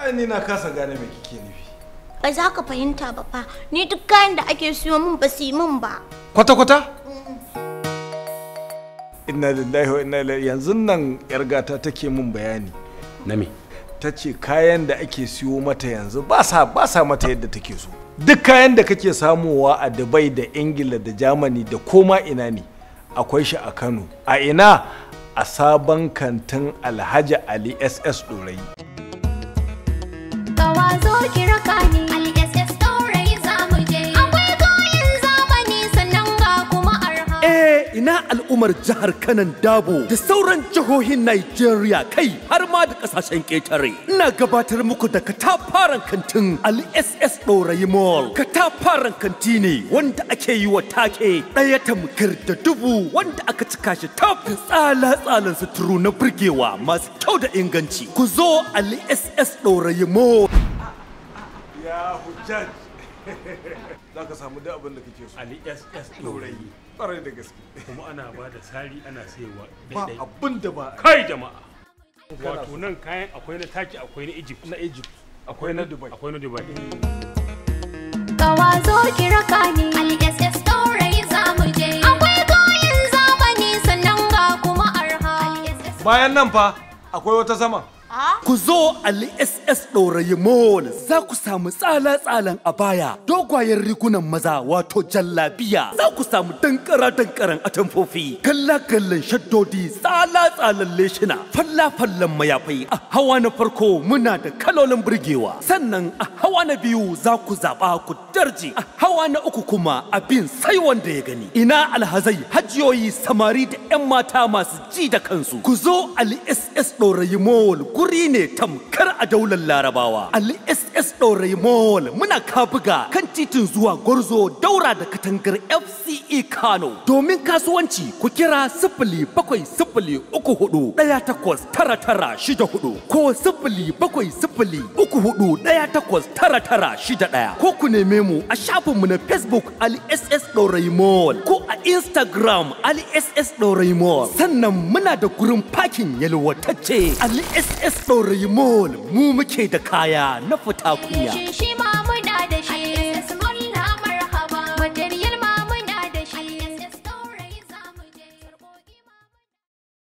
Ai ni na kasa gane me kike nufi. Ba za ka fahimta ba fa. Ni duk kayan da ake siyo min ba su yi min ba. Kwata kwata? Inna lillahi wa inna ilaihi. Yanzu nan yar gata take min bayani. Na me? Ta ce kayan da ake siyo mata yanzu ba sa mata yadda take so. Duk kayan da kake samowa a Dubai da Ingila da Germany da koma ina ne akwai shi a Kano. A ina? A sabon kantin Alhaji Ali SS Dorayi. Kawa zo ki raka ni Ali SS Dorayi za mu je. Akwai kayan zamani sannan ga kuma arha. Eh, ina al'ummar jihar Kanan Dabo da sauran jihohin Nigeria kai har ma da kasashen ƙetare. Ina gabatar muku da katafaren kantin Ali SS Dorayi Mall. Katafaren kanti ne wanda ake yi wa take ɗaya tamkar da dubu wanda aka cika shi tab da tsala-tsalan suturu na burgewa masu kyau da inganci. Ku zo Ali SS Dorayi Mall. Ya hujjaj. Za ka samu duk abin da kake so. Ali SS Dorayi. Ƙwarai da gaske. Kuma ana ba da sari ana sayarwa Ba daidai. abin da ba. Kai jama'a. Wato nan kayan akwai na Taki, akwai na Egypt. Na Egypt. Akwai na Dubai. Akwai na Dubai. Kawa zo ki raka ni Ali SS Dorayi za mu je. Akwai kayan zamani sannan ga kuma arha. Ali SS Bayan nan fa akwai wata sama. Ku zo Ali SS Ɗorayi Mall za ku samu tsala-tsalan abaya, dogwayen rigunan maza wato jallabiya, za ku samu dankara-dankaran atamfofi, kalla-kallan shaddodi, tsala-tsalan leshina, falla-fallan mayafai. A hawa na farko muna da kalolin burgewa, sannan a hawa na biyu za ku zaɓa ku darje, a hawa na uku kuma abin sai wanda ya gani. Ina alhazai, hajiyoyi, samari da 'yan mata masu ji da kansu. Ku zo Ali SS Ɗorayi Mall guri ne tamkar a daular Larabawa. Ali SS Ɗorayi Mall muna Kabuga kan titin zuwa Gwarzo daura da katangar FCE Kano. Domin kasuwanci ku kira 070 34 18 99 64 ko 070 34 18 99 61 ko ku neme mu a shafinmu na Facebook Ali SS Ɗorayi Mall ko a Instagram Ali SS Ɗorayi Mall. Sannan muna da gurin parking yalwatacce. Ali SS Ɗorayi Mall mu muke da kaya na fita kunya. Shi